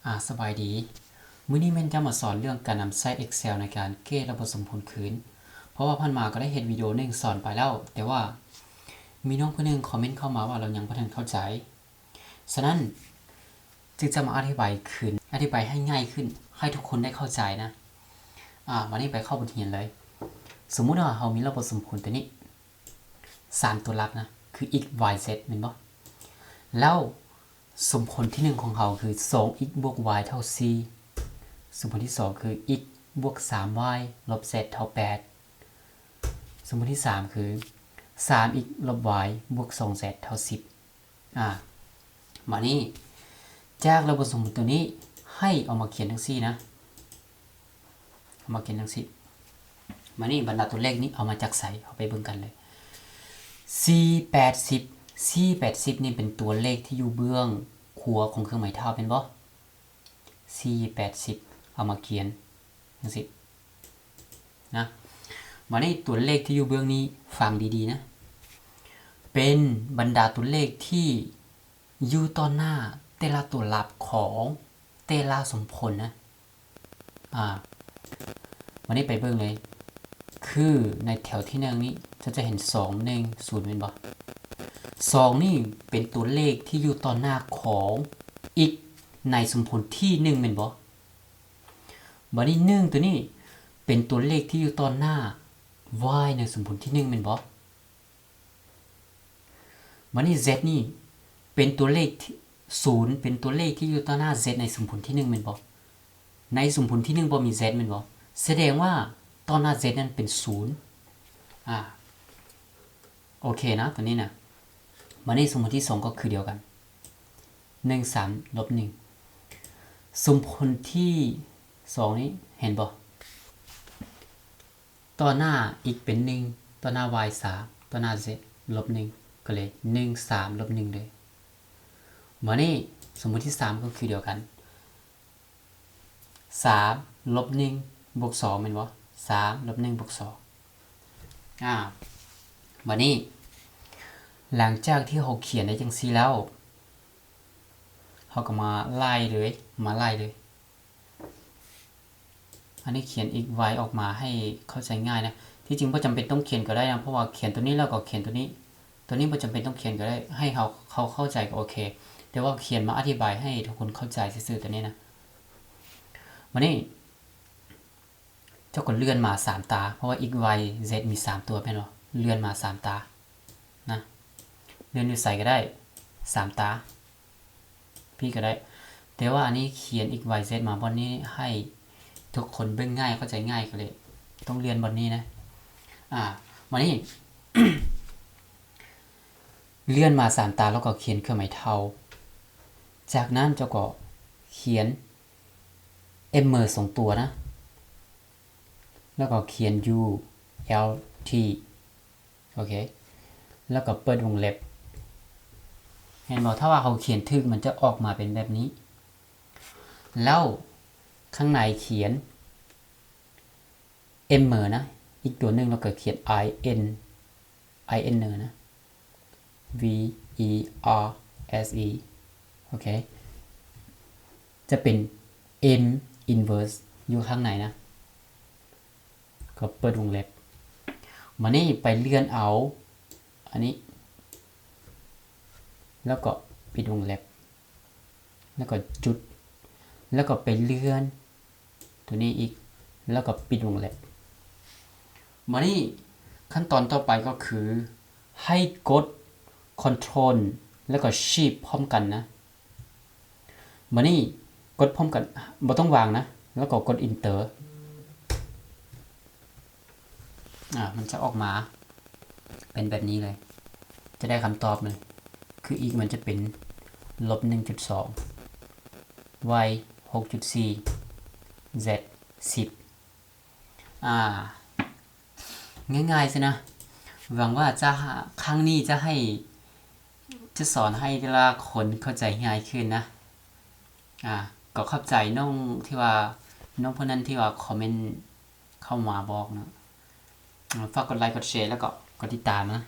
ອາ ສະບາຍດີ. ມື້ນີ້ແມ່ນຈະມາສອນເລື່ອງການນຳໃຊ້ Excel ໃນການແກ້ລະບົບສົມຜົນຄືນ. ເພາະວ່າຜ່ານມາກໍໄດ້ເຮັດວິດີໂອໜຶ່ງສອນໄປແລ້ວ, ແຕ່ວ່າມີນ້ອງຜູ້ໜຶ່ງຄອມເມັນເຂົ້າມາວ່າລາວຍັງບໍ່ທັນເຂົ້າໃຈ. ສະນັ້ນ ຈຶ່ງຈະມາອະທິບາຍຂຶ້ນ, ອະທິບາຍໃຫ້ງ່າຍຂຶ້ນ, ໃຫ້ທຸກຄົນໄດ້ເຂົ້າໃຈນະ. ອາ ບາດນີ້ໄປເຂົ້າບົດຮຽນເລີຍ. ສົມມຸດວ່າເຮົາມີລະບົບສົມຜົນຕົວນີ້ ສາມຕົວຫຼັກນະ ຄື x y z ແມ່ນບໍ່? ແລ້ວສົມຜົນທີໜຶ່ງຂອງເຮົາຄື ສອງ x ບວກ y ເທົ່າ ສີ່, ສົມຜົນທີສອງຄື x ບວກ ສາມ y ລົບ z ເທົ່າ ແປດ, ສົມຜົນທີສາມຄື ສາມ x ລົບ y ບວກ ສອງ z ເທົ່າ ສິບ. ອາ ບາດນີ້ຈາກລະບົບສົມຜົນຕົວນີ້ ໃຫ້ເອົາມາຂຽນຈັ່ງຊີ້ນະ, ເອົາມາຂຽນຈັ່ງຊີ້. ບາດນີ້ບັນດາຕົວເລກນີ້ເອົາມາຈາກໃສ? ເຮົາໄປເບິ່ງກັນເລີຍ. ສີ່ ແປດ ສິບ, ສີ່ ແປດ ສິບນີ້ເປັນຕົວເລກທີ່ຢູ່ເບື້ອງຂວາຂອງເຄື່ອງໝາຍທາບແມ່ນບໍ່? ສີ່ ແປດ ສິບ ເອົາມາຂຽນຈັ່ງຊີ້ນະ. ບາດນີ້ຕົວເລກທີ່ຢູ່ເບື້ອງນີ້ ຟັງດີໆນະ, ເປັນບັນດາຕົວເລກທີ່ຢູ່ຕໍ່ໜ້າແຕ່ລະຕົວຫຼັກຂອງແຕ່ລະສົມຜົນນະ. ອາ ບາດນີ້ໄປເບິ່ງເລີຍ. ຄືໃນແຖວທີໜຶ່ງນີ້ ເຈົ້າຈະເຫັນ ສອງ ໜຶ່ງ ສູນ ແມ່ນບໍ່? ສອງນີ້ເປັນຕົວເລກທີ່ຢູ່ຕໍ່ໜ້າຂອງ x ໃນສົມຜົນທີໜຶ່ງແມ່ນບໍ່? ບາດນີ້ ໜຶ່ງ ຕົວນີ້ເປັນຕົວເລກທີ່ຢູ່ຕໍ່ໜ້າ y ໃນສົມຜົນທີໜຶ່ງແມ່ນບໍ່? ບາດນີ້ z ນີ້ເປັນຕົວເລກທີ່ ສູນ ເປັນຕົວເລກທີ່ຢູ່ຕໍ່ໜ້າ z ໃນສົມຜົນທີໜຶ່ງແມ່ນບໍ່? ໃນສົມຜົນທີໜຶ່ງບໍ່ມີ z ແມ່ນບໍ່? ສະແດງວ່າຕໍ່ໜ້າ z ນັ້ນເປັນ ສູນ. ອາ ໂອເຄນະ ຕົວນີ້ນະ. ບາດນີ້ສົມຜົນທີສອງກໍຄືດຽວກັນ ໜຶ່ງ ສາມ ລົບ ໜຶ່ງ. ສົມຜົນທີສອງນີ້ ເຫັນບໍ່? ຕໍ່ໜ້າ x ເປັນ ໜຶ່ງ, ຕໍ່ໜ້າ y ສາມ, ຕໍ່ໜ້າ z ລົບ ໜຶ່ງ, ກໍເລີຍ ໜຶ່ງ ສາມ ລົບ ໜຶ່ງ ເລີຍ. ບາດນີ້ສົມມຸດທີສາມກໍຄືດຽວກັນ ສາມ ລົບ ໜຶ່ງ ບວກ ສອງ ແມ່ນບໍ່? ສາມ ລົບ ໜຶ່ງ ບວກ ສອງ. ອາ ບາດນີ້ຫຼັງຈາກທີ່ເຮົາຂຽນໄດ້ຈັ່ງຊີ້ແລ້ວ ເຮົາກໍມາໄລ່ເລີຍ ມາໄລ່ເລີຍ. ອັນນີ້ຂຽນ x y ອອກມາໃຫ້ເຂົ້າໃຈງ່າຍນະ. ທີ່ຈິງບໍ່ຈຳເປັນຕ້ອງຂຽນກໍໄດ້ນະ, ເພາະວ່າຂຽນຕົວນີ້ແລ້ວກໍຂຽນຕົວນີ້, ຕົວນີ້ບໍ່ຈຳເປັນຕ້ອງຂຽນກໍໄດ້, ໃຫ້ເຮົາ ເຮົາເຂົ້າໃຈກໍໂອເຄ. ແຕ່ວ່າຂຽນມາອະທິບາຍໃຫ້ທຸກຄົນເຂົ້າໃຈຊື່ໆ ຕົວນີ້ນະ. ບາດນີ້ເຈົ້າກໍເລື່ອນມາສາມຕາ, ເພາະວ່າ x y z ມີສາມຕົວແມ່ນບໍ່? ເລື່ອນມາສາມຕານະ, ເລື່ອນຢູ່ໃສກໍໄດ້ ສາມຕາ. ພີ້ກໍໄດ້, ແຕ່ວ່າອັນນີ້ຂຽນ x y z ມາບ່ອນນີ້ໃຫ້ທຸກຄົນເບິ່ງງ່າຍ ເຂົ້າໃຈງ່າຍກໍເລີຍຕ້ອງເລື່ອນບ່ອນນີ້ນະ. ອາ ມານີ້ ເລື່ອນມາສາມຕາ ແລ້ວກໍຂຽນເຄື່ອງໝາຍເທົ່າ. ຈາກນັ້ນເຈົ້າກໍຂຽນ m ສອງຕົວນະ, ແລ້ວກໍຂຽນ u l t ໂອເຄ ແລ້ວກໍເປີດວົງເລັບ. ເຫັນບໍ່? ຖ້າວ່າເຮົາຂຽນຖືກ ມັນຈະອອກມາເປັນແບບນີ້. ແລ້ວຂ້າງໃນຂຽນ m ນະ ອີກຕົວໜຶ່ງ, ແລ້ວກໍຂຽນ i n, i n ນະ v e r s e. ໂອເຄ ຈະເປັນ m inverse ຢູ່ຂ້າງໃນນະ. ກໍເປີດວົງເລັບ. ມານີ້ໄປເລື່ອນເອົາອັນນີ້ ແລ້ວກໍປິດວົງເລັບ ແລ້ວກໍຈຸດ ແລ້ວກໍໄປເລື່ອນຕົວນີ້ອີກ ແລ້ວກໍປິດວົງເລັບ. ມານີ້ຂັ້ນຕອນຕໍ່ໄປກໍຄືໃຫ້ກົດ Ctrl ແລ້ວກໍ Shift ພ້ອມກັນນະ. ບາດນີ້ກົດພ້ອມກັນ ບໍ່ຕ້ອງວາງນະ ແລ້ວກໍກົດ Enter. ອາ ມັນຈະອອກມາເປັນແບບນີ້ເລີຍ, ຈະໄດ້ຄຳຕອບເລີຍ ຄື x ມັນຈະເປັນ ລົບໜຶ່ງຈຸດສອງ, y ຫົກຈຸດສີ່, z ສິບ. ອາ ງ່າຍໆຊິນະ. ຫວັງວ່າຈະ ຄັ້ງນີ້ຈະໃຫ້ ຈະສອນໃຫ້ແຕ່ລະຄົນເຂົ້າໃຈງ່າຍຂຶ້ນນະ. ອາ ກໍຂອບໃຈນ້ອງທີ່ວ່າ ນ້ອງຜູ້ນັ້ນທີ່ວ່າຄອມເມັນເຂົ້າມາບອກເນາະ. ອາ ຝາກກົດໄລ ກົດແຊ ແລ້ວກໍກົດຕິດຕາມນະ.